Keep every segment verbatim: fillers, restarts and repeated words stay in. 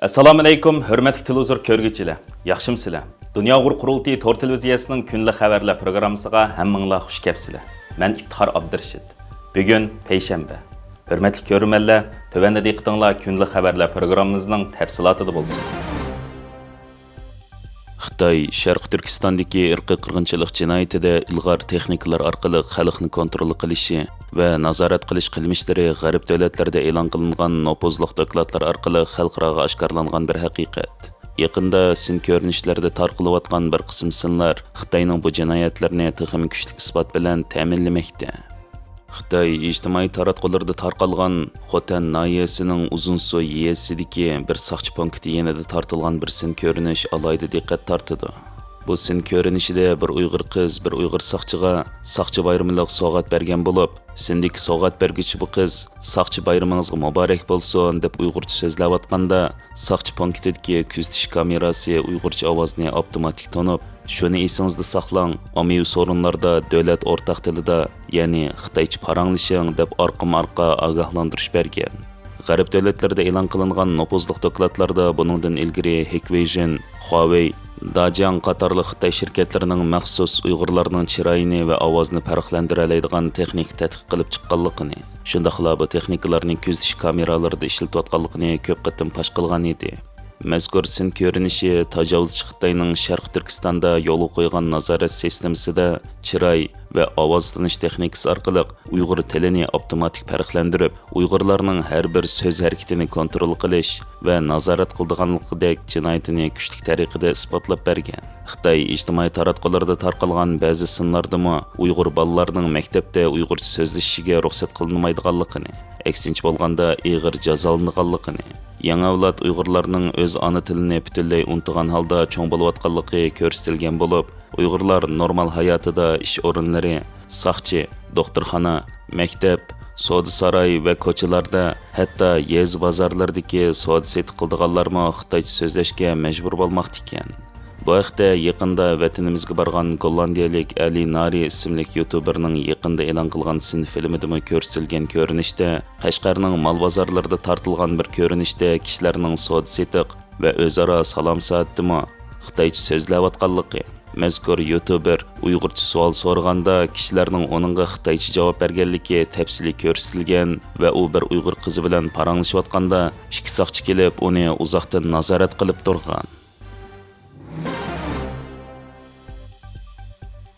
ئەسسالامۇئەلەيكۇم، ھۆرمەتلىك تېلېۋىزور كۆرگۈچىلەر، ياخشىمۇسىلەر؟ دۇنيا ئۇيغۇر قۇرۇلتىيى تور تېلېۋىزىيەسىنىڭ كۈندىلىك خەۋەرلەر پروگراممىسىغا ھەممىڭلار خۇش كەپسىلەر. مەن ئىپتىخار ئابدۇرېشىت. بۈگۈن پەيشەنبە. ھۆرمەتلىك كۆرۈرمەنلەر، تۆۋەندە دىققىتىڭلار كۈندىلىك خەۋەرلەر پروگراممىمىزنىڭ تەپسىلاتىدا بولسۇن. خىتاي شەرقىي تۈركىستاندىكى ئىرقىي قىرغىنچىلىق جىنايىتىدە ئىلغار تېخنىكىلار ئارقىلىق خەلقنى كونترول قىلىشى ۋە نازارەت قىلىش قىلمىشلىرى غەرب دۆلەتلىرىدە ئېلان قىلىنغان نوپۇزلۇق دوكلاتلار ئارقىلىق خەلقئاراغا ئاشكارىلانغان بىر ھەقىقەت. يېقىندا سىن كۆرۈنۈشلەردە تارقىلىۋاتقان بىر قىسىم سىنلار خىتاينىڭ بۇ جىنايەتلىرىنى تېخىمۇ كۈچلۈك ئىسپات بىلەن تەمىنلىمەكتە. خىتاي ئىجتىمائىي تاراتقۇلىرىدا تارقالغان خوتەن ناھىيەسىنىڭ ئۇزۇنسۇ يېزىسىدىكى بىر ساقچى پونكىتى يېنىدا تارتىلغان بىر سىن كۆرۈنۈش ئالاھىدە دىققەت تارتىدۇ. بۇ سىن كۆرۈنۈشىدە بىر ئۇيغۇر قىز بىر ئۇيغۇر ساقچىغا ساقچى بايرىمىلىق سوۋغات بەرگەن بولۇپ، سىندىكى سوۋغات بەرگۈچى بۇ قىز «ساقچى بايرىمىڭىزغا مۇبارەك بولسۇن» دەپ ئۇيغۇرچە سۆزلەۋاتقاندا، ساقچى پونكىتىدىكى كۆزىتىش كامېراسى ئۇيغۇرچە ئاۋازنى ئاپتوماتىك تونۇپ، «شۇنى ئېسىڭىزدە ساقلاڭ، ئاممىۋى سورۇنلاردا دۆلەت ئورتاق تىلىدا، يەنى خىتايچە پاراڭلىشىڭ» دەپ ئارقىمۇ ئارقا ئاگاھلاندۇرۇش بەرگەن. غەرب دۆلەتلىرىدە ئېلان قىلىنغان نوپۇزلۇق دوكلاتلاردا بۇنىڭدىن ئىلگىرى ھىكۋېيژېن، خۇاۋېي، داجياڭ قاتارلىق خىتاي شىركەتلىرىنىڭ مەخسۇس ئۇيغۇرلارنىڭ چىرايىنى ۋە ئاۋازىنى پەرقلەندۈرەلەيدىغان تېخنىكا تەتقىق قىلىپ چىققانلىقىنى، شۇنداقلا بۇ تېخنىكىلارنى كۆزىتىش كامېرالىرىدا ئىشلىتىۋاتقانلىقىنى كۆپ قېتىم پاش قىلغان ئىدى. مەزكۇر سىن كۆرۈنۈشى تاجاۋۇزچى خىتاينىڭ شەرقىي تۈركىستاندا يولغا قويغان نازارەت سىستېمىسىدا چىراي ۋە ئاۋاز تونۇش تېخنىكىسى ئارقىلىق ئۇيغۇر تىلىنى ئاپتوماتىك پەرقلەندۈرۈپ، ئۇيغۇرلارنىڭ ھەر بىر سۆز ھەرىكىتىنى كونترول قىلىش ۋە نازارەت قىلىدىغانلىقىدەك جىنايىتىنى كۈچلۈك تەرىقىدە ئىسپاتلاپ بەرگەن. خىتاي ئىجتىمائىي تاراتقۇلىرىدا تارقالغان بەزى سىنلاردىمۇ ئۇيغۇر بالىلارنىڭ مەكتەپتە ئۇيغۇرچە سۆزلىشىشىگە رۇخسەت قىلىنمايدىغانلىقىنى، ئەكسىنچە بولغاندا ئېغىر جازالىنىدىغانلىقىنى، يېڭى ئەۋلاد ئۇيغۇرلارنىڭ ئۆز ئانا تىلىنى پۈتۈنلەي ئۇنتۇغان ھالدا چوڭ بولۇۋاتقانلىقى كۆرسىتىلگەن بولۇپ، ئۇيغۇرلار نورمال ھاياتىدا ئىش ئورۇنلىرى، ساقچى، دوختۇرخانا، مەكتەپ، سودا ساراي ۋە كوچىلاردا، ھەتتا يېزا بازارلىرىدىكى سودا سېتىق قىلىدىغانلارمۇ خىتايچە سۆزلەشكە مەجبۇر بولماقتا ئىكەن. بۇ ھەقتە يېقىندا ۋەتىنىمىزگە بارغان گوللاندىيەلىك ئەلى نارى ئىسىملىك يۇتۇبېرنىڭ يېقىندا ئېلان قىلغان سىن فىلىمىدىمۇ كۆرسىتىلگەن كۆرۈنۈشتە، قەشقەرنىڭ مال بازارلىرىدا تارتىلغان بىر كۆرۈنۈشتە كىشىلەرنىڭ سودا سېتىق ۋە ئۆزئارا سالام سائەتتىمۇ خىتايچە سۆزلەۋاتقانلىقى، مەزكۇر يۇتۇبېر ئۇيغۇرچە سوئال سورىغاندا كىشىلەرنىڭ ئۇنىڭغا خىتايچە جاۋاب بەرگەنلىكى تەپسىلىي كۆرسىتىلگەن ۋە ئۇ بىر ئۇيغۇر قىزى بىلەن پاراڭلىشىۋاتقاندا ئىككى ساقچى كېلىپ ئۇنى ئۇزاقتىن نازارەت قىلىپ تۇرغان.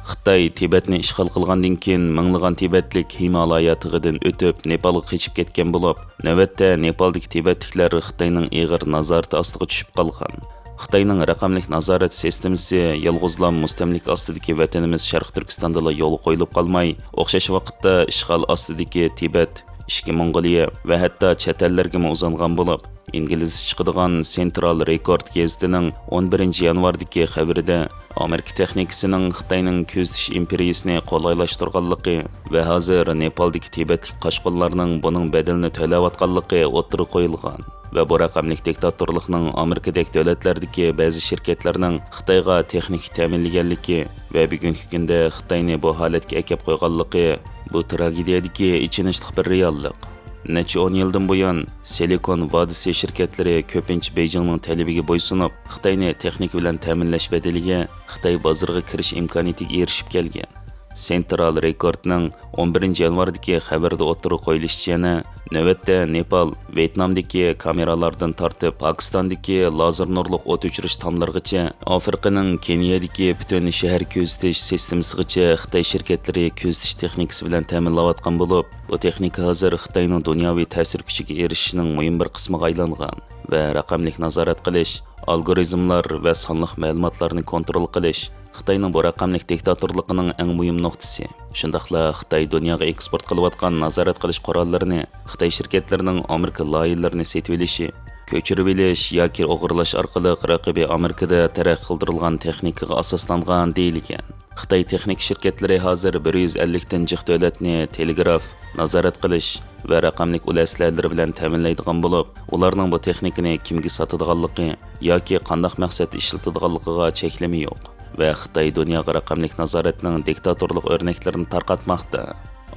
خىتاي تىبەتنى ئىشغال قىلغاندىن كېيىن، مىڭلىغان تىبەتلىك ھىمالايا تېغىدىن ئۆتۈپ، نېپالغا قېچىپ كەتكەن بولۇپ، نۆۋەتتە نېپالدىكى تىبەتلىكلەر خىتاينىڭ ئېغىر نازارىتى ئاستىغا چۈشۈپ قالغان. خىتاينىڭ رەقەملىك نازارەت سىستېمىسى يالغۇزلا مۇستەملىكە ئاستىدىكى ۋەتىنىمىز شەرقىي تۈركىستاندىلا يولغا قويۇلۇپ قالماي، ئوخشاش ۋاقىتتا ئىشغال ئاستىدىكى تىبەت، ئىچكى موڭغۇلىيە ۋە ھەتتا چەت ئەللەرگىمۇ ئۇزانغان بولۇپ، ئىنگلىزچە چىقىدىغان سېنترال رېكورد گېزىتىنىڭ ئون بىرىنچى يانۋاردىكى خەۋىرىدە، ئامېرىكا تېخنىكىسىنىڭ خىتاينىڭ كۆزىتىش ئىمپېرىيىسىنى قولايلاشتۇرغانلىقى ۋە ھازىر نېپالدىكى تىبەتلىك قاچقۇنلارنىڭ بۇنىڭ بەدىلىنى تۆلەۋاتقانلىقى ئوتتۇرىغا قويۇلغان ۋە بۇ رەقەملىك دىكتاتورلۇقنىڭ ئامېرىكىدەك دۆلەتلەردىكى بەزى شىركەتلەرنىڭ خىتايغا تېخنىكا تەمىنلىگەنلىكى ۋە بۈگۈنكى كۈندە خىتاينى بۇ ھالەتكە ئەكەپ قويغانلىقى بۇ تراگېدىيەدىكى ئېچىنىشلىق بىر رېئاللىق. نەچچە ئون يىلدىن بۇيان، سىلىكون ۋادىسى شىركەتلىرى كۆپىنچە بېيجىڭنىڭ تەلىپىگە بويسۇنۇپ، خىتاينى تېخنىكا بىلەن تەمىنلەش بەدىلىگە خىتاي بازىرىغا كىرىش ئىمكانىيىتىگە ئېرىشىپ كەلگەن. سېنترال رېكوردنىڭ ئون بىرىنچى يانۋاردىكى خەۋىرىدە ئوتتۇرىغا قويۇلۇشىچە، يەنە نۆۋەتتە نېپال، ۋيېتنامدىكى كامېرلاردىن تارتىپ، پاكىستاندىكى لازېر نۇرلۇق ئوت ئۆچۈرۈش تاملىرىغىچە، ئافرىقىنىڭ كېنىيەدىكى پۈتۈن شەھەر كۆزىتىش سىستېمىسىغىچە خىتاي شىركەتلىرى كۆزىتىش تېخنىكىسى بىلەن تەمىنلەۋاتقان بولۇپ، بۇ تېخنىكا ھازىر خىتاينىڭ دۇنياۋى تەسىر كۈچىگە ئېرىشىشنىڭ مۇھىم بىر قىسمىغا ئايلانغان ۋە رەقەملىك نازارەت قىلىش، ئالگورىزملار ۋە سانلىق مەلۇماتلارنى كونترول قىلىش، خىتاينىڭ بۇ رەقەملىك دىكتاتورلۇقىنىڭ ئەڭ مۇھىم نۇقتىسى. شۇنداقلا خىتاي دۇنياغا ئېكسپورت قىلىۋاتقان نازارەت قىلىش قوراللىرىنى خىتاي شىركەتلىرىنىڭ ئامېرىكا لايىھىلىرىنى سېتىۋېلىشى، كۆچۈرۈۋېلىش ياكى ئوغرىلاش ئارقىلىق رەقىبى ئامېرىكىدا تەرەققىي قىلدۇرۇلغان تېخنىكىغا ئاساسلانغان دېيىلگەن. خىتاي تېخنىكا شىركەتلىرى ھازىر بىر يۈز ئەللىكتىن جىق دۆلەتنى تېلېگراف، نازارەت قىلىش ۋە رەقەملىك ئۇل ئەسلىھەلىرى بىلەن تەمىنلەيدىغان بولۇپ، ئۇلارنىڭ بۇ تېخنىكىنى كىمگە ساتىدىغانلىقى ياكى قانداق مەقسەتتە ئىشلىتىدىغانلىقىغا چەكلىمە يوق ۋە خىتاي دۇنياغا رەقەملىك نازارەتنىڭ دىكتاتورلۇق ئۆرنەكلىرىنى تارقاتماقتا.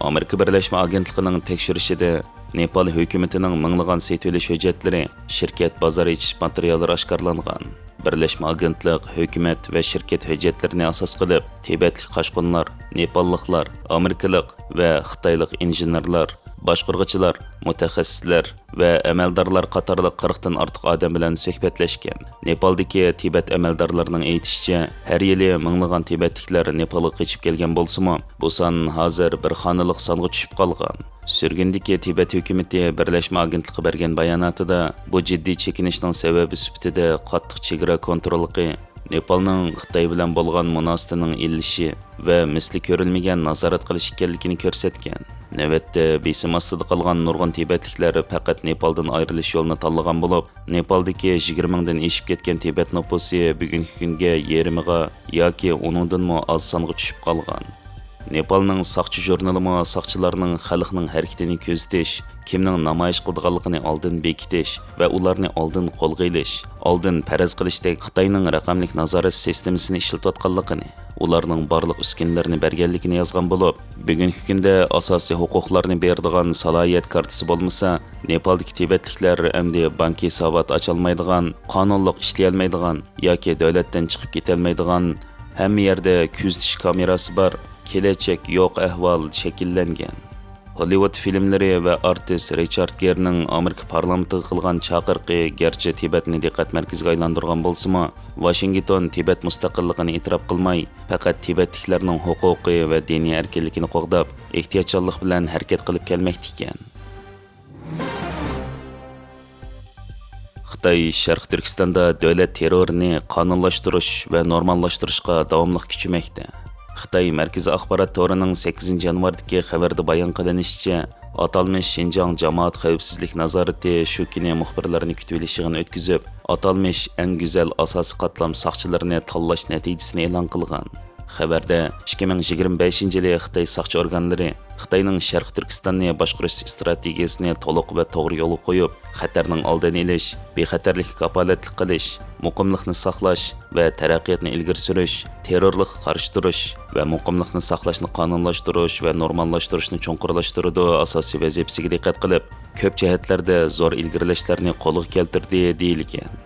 ئامېرىكا بىرلەشمە ئاگېنتلىقىنىڭ تەكشۈرۈشىدە، نېپال ھۆكۈمىتىنىڭ مىڭلىغان سېتىۋېلىش ھۆججەتلىرى، شىركەت بازار ئېچىش ماتېرىياللىرى ئاشكارىلانغان. بىرلەشمە ئاگېنتلىق، ھۆكۈمەت ۋە شىركەت ھۆججەتلىرىنى ئاساس قىلىپ، تىبەتلىك قاچقۇنلار، نېپاللىقلار، ئامېرىكىلىق ۋە خىتايلىق ئىنژېنېرلار، باشقۇرغۇچىلار، مۇتەخەسسىسلەر ۋە ئەمەلدارلار قاتارلىق قىرىقتىن ئارتۇق ئادەم بىلەن سۆھبەتلەشكەن. نېپالدىكى تىبەت ئەمەلدارلىرىنىڭ ئېيتىشىچە، ھەر يىلى مىڭلىغان تىبەتلىكلەر نېپالغا قېچىپ كەلگەن بولسىمۇ، بۇ سان ھازىر بىر خانىلىق سانغا چۈشۈپ قالغان. سۈرگۈندىكى تىبەت ھۆكۈمىتى بىرلەشمە ئاگېنتلىققا بەرگەن باياناتىدا، بۇ جىددىي چېكىنىشنىڭ سەۋەبى سۈپىتىدە قاتتىق چېگرا كونتروللۇقى، نېپالنىڭ خىتاي بىلەن بولغان مۇناسىۋىتىنىڭ ئىللىشى ۋە مىسلى كۆرۈلمىگەن نازارەت قىلىش ئىكەنلىكىنى كۆرسەتكەن. نۆۋەتتە بېسىم ئاستىدا قالغان نۇرغۇن تىبەتلىكلەر پەقەت نېپالدىن ئايرىلىش يولىنى تاللىغان بولۇپ، نېپالدىكى يىگىرمە مىڭدىن ئېشىپ كەتكەن تىبەت نوپۇسى بۈگۈنكى كۈنگە يېرىمىغا ياكى ئۇنىڭدىنمۇ ئاز سانغا چۈشۈپ قالغان. نېپالنىڭ ساقچى ژۇرنىلىمۇ ساقچىلارنىڭ خەلقنىڭ ھەرىكىتىنى كۆزىتىش، كىمنىڭ نامايىش قىلىدىغانلىقىنى ئالدىن بېكىتىش ۋە ئۇلارنى ئالدىن قولغا ئېلىش، ئالدىن پەرەز قىلىشتەك خىتاينىڭ رەقەملىك نازارەت سىستېمىسىنى ئىشلىتىۋاتقانلىقىنى، ئۇلارنىڭ بارلىق ئۈسكۈنىلىرىنى بەرگەنلىكىنى يازغان بولۇپ، بۈگۈنكى كۈندە ئاساسىي ھوقۇقلارنى بېرىدىغان سالاھىيەت كارتىسى بولمىسا، نېپالدىكى تىبەتلىكلەر ئەمدى بانك ھېسابات ئاچالمايدىغان، قانۇنلۇق ئىشلىيەلمەيدىغان ياكى دۆلەتتىن چىقىپ كېتەلمەيدىغان، ھەممە يەردە كۆزىتىش كامېراسى بار، كېلەچەك يوق ئەھۋال شەكىللەنگەن. ھوللىۋۇد فىلىملىرى ۋە ئارتىس رىچارد گېرنىڭ ئامېرىكا پارلامېنتىغا قىلغان چاقىرىقى گەرچە تىبەتنى دىققەت مەركىزىگە ئايلاندۇرغان بولسىمۇ، ۋاشىنگتون تىبەت مۇستەقىللىقىنى ئېتىراپ قىلماي، پەقەت تىبەتلىكلەرنىڭ ھوقۇقى ۋە دىنىي ئەركىنلىكىنى قوغداپ، ئېھتىياتچانلىق بىلەن ھەرىكەت قىلىپ كەلمەكتە ئىكەن. خىتاي شەرقىي تۈركىستاندا دۆلەت تېررورىنى قانۇنلاشتۇرۇش ۋە نورماللاشتۇرۇشقا داۋاملىق كۈچىمەكتە. خىتاي مەركىزىي ئاخبارات تورىنىڭ سەككىزىنچى يانۋاردىكى خەۋەردە بايان قىلىنىشىچە، ئاتالمىش شىنجاڭ جامائەت خەۋپسىزلىك نازارىتى شۇ كۈنى مۇخبىرلارنى كۈتۈۋېلىش يىغىنى ئۆتكۈزۈپ، ئاتالمىش ئەڭ گۈزەل ئاساسىي قاتلام ساقچىلىرىنى تاللاش نەتىجىسىنى ئېلان قىلغان. خەۋەردە، ئىككى مىڭ يىگىرمە بەشىنچى يىلى خىتاي ساقچى ئورگانلىرى خىتاينىڭ شەرقىي تۈركىستاننى باشقۇرۇش ئىستراتېگىيەسىنى تولۇق ۋە توغرا يولغا قويۇپ، خەتەرنىڭ ئالدىنى ئېلىش، بىخەتەرلىككە كاپالەتلىك قىلىش، مۇقىملىقنى ساقلاش ۋە تەرەققىياتنى ئىلگىرى سۈرۈش، تېررورلۇققا قارشى تۇرۇش ۋە مۇقىملىقنى ساقلاشنى قانۇنلاشتۇرۇش ۋە نورماللاشتۇرۇشنى چوڭقۇرلاشتۇرىدۇ ئاساسىي ۋەزىپىسىگە دىققەت قىلىپ، كۆپ جەھەتلەردە زور ئىلگىرىلەشلەرنى قولغا كەلتۈردى، دېيىلگەن.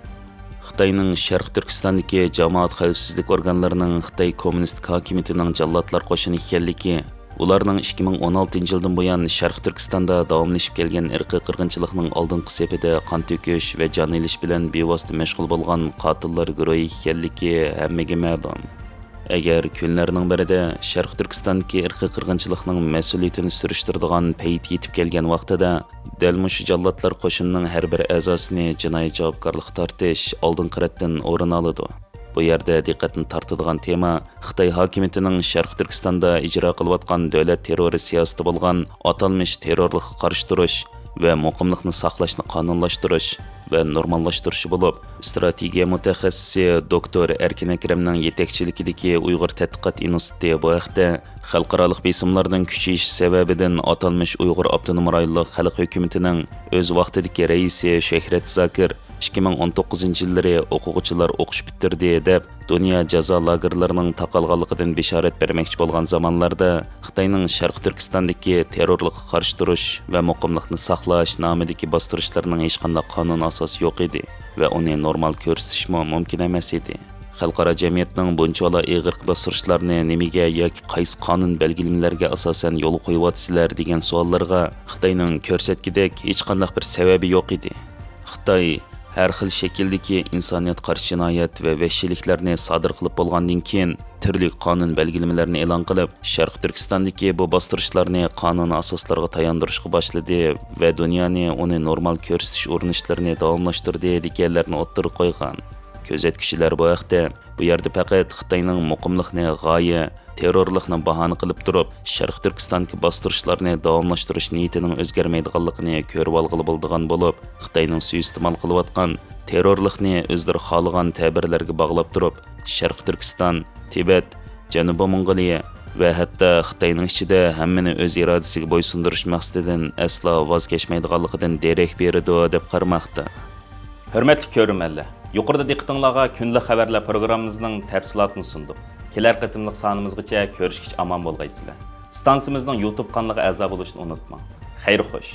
خىتاينىڭ شەرقىي تۈركىستاندىكى جامائەت خەۋپسىزلىك ئورگانلىرىنىڭ خىتاي كوممۇنىستىك ھاكىمىيىتىنىڭ جاللاتلار قوشۇنى ئىكەنلىكى، ئۇلارنىڭ ئىككى مىڭ ئون ئالتىنچى يىلدىن بۇيان شەرقىي تۈركىستاندا داۋاملىشىپ كەلگەن ئىرقىي قىرغىنچىلىقنىڭ ئالدىنقى سېپىدە قان تۆكۈش ۋە جان ئېلىش بىلەن بىۋاسىتە مەشغۇل بولغان قاتىللار گۇرۇھى ئىكەنلىكى ھەممىگە مەلۇم. ئەگەر كۈنلەرنىڭ بىرىدە شەرقىي تۈركىستاندىكى ئىرقىي قىرغىنچىلىقنىڭ مەسئۇلىيىتىنى سۈرۈشتۈرىدىغان پەيت يېتىپ كەلگەن ۋاقتىدا، دەل مۇشۇ جاللاتلار قوشۇنىنىڭ ھەر بىر ئەزاسىنى جىنايى جاۋابكارلىققا تارتىش ئالدىنقى رەتتىن ئورۇن ئالىدۇ. بۇ يەردە دىققەتنى تارتىدىغان تېما خىتاي ھاكىمىيىتىنىڭ شەرقىي تۈركىستاندا ئىجرا قىلىۋاتقان دۆلەت تېررورى سىياسىتى بولغان ئاتالمىش تېررورلۇققا قارشى تۇرۇش ۋە مۇقىملىقنى ساقلاشنى قانۇنلاشتۇرۇش ۋە نورماللاشتۇرۇشى بولۇپ، ئىستراتېگىيە مۇتەخەسسىسى دوكتور ئەركىن ئەكرەمنىڭ يېتەكچىلىكىدىكى ئۇيغۇر تەتقىقات ئىنستىتۇتى بۇ ھەقتە خەلقئارالىق بېسىملارنىڭ كۈچىيىشى سەۋەبىدىن ئاتالمىش ئۇيغۇر ئاپتونوم رايونلۇق خەلق ھۆكۈمىتىنىڭ ئۆز ۋاقتىدىكى رەئىسى شۆھرەت زاكىر ئىككى مىڭ ئون توققۇزىنچى يىللىرى ئوقۇغۇچىلار ئوقۇش پۈتتۈردى دەپ، دۇنيا جازا لاگېرلىرىنىڭ تاقالغانلىقىدىن بېشارەت بەرمەكچى بولغان زامانلاردا، خىتاينىڭ شەرقىي تۈركىستاندىكى تېررورلۇققا قارشى تۇرۇش ۋە مۇقىملىقنى ساقلاش نامىدىكى باستۇرۇشلىرىنىڭ ھېچقانداق قانۇن ئاساسى يوق ئىدى ۋە ئۇنى نورمال كۆرسىتىشمۇ مۇمكىن ئەمەس ئىدى. خەلقئارا جەمئىيەتنىڭ بۇنچىۋالا ئېغىرقى باستۇرۇشلارنى نېمىگە ياكى قايسى قانۇن بەلگىلىمىلەرگە ئاساسەن يولغا قويۇۋاتىسىلەر دېگەن سوئاللارغا خىتاينىڭ كۆرسەتكۈدەك ھېچقانداق بىر سەۋەبى يوق ئىدى. خىتاي ھەر خىل شەكىلدىكى ئىنسانىيەتكە قارشى جىنايەت ۋە ۋەھشىيلىكلەرنى سادىر قىلىپ بولغاندىن كېيىن، تۈرلۈك قانۇن بەلگىلىمىلەرنى ئېلان قىلىپ، شەرقىي تۈركىستاندىكى بۇ باستۇرۇشلارنى قانۇنىي ئاساسلارغا تاياندۇرۇشقا باشلىدى ۋە دۇنيانى ئۇنى نورمال كۆرسىتىش ئۇرۇنۇشلىرىنى داۋاملاشتۇردى دېگەنلەرنى ئوتتۇرىغا قويغان. كۆزەتكۈچىلەر بۇ ھەقتە، بۇ يەردە پەقەت خىتاينىڭ مۇقىملىقنى غايە، تېررورلۇقنى باھانە قىلىپ تۇرۇپ، شەرقىي تۈركىستاندىكى باستۇرۇشلارنى داۋاملاشتۇرۇش نىيىتىنىڭ ئۆزگەرمەيدىغانلىقىنى كۆرۈۋالغىلى بولىدىغان بولۇپ، خىتاينىڭ سۇيىئىستېمال قىلىۋاتقان تېررورلۇقنى ئۆزلىرى خالىغان تەبىرلەرگە باغلاپ تۇرۇپ، شەرقىي تۈركىستان، تىبەت، جەنۇبىي موڭغۇلىيە ۋە ھەتتا خىتاينىڭ ئىچىدە ھەممىنى ئۆز ئىرادىسىگە بويسۇندۇرۇش مەقسىتىدىن ئەسلا ۋاز كەچمەيدىغانلىقىدىن دېرەك بېرىدۇ، دەپ قارىماقتا. ھۆرمەتلىك كۆرۈرمەنلەر، يۇقىرىدا دىققىتىڭلارغا كۈندىلىك خەۋەرلەر پروگراممىمىزنىڭ تەپسىلاتىنى سۇندۇق. كېلەر قېتىملىق سانىمىزغىچە كۆرۈشكىچە ئامان بولغايسىلەر. ئىستانسىمىزنىڭ يۇتۇب قانىلىغا ئەزا بولۇشنى ئۇنتۇماڭ. خەير خوش.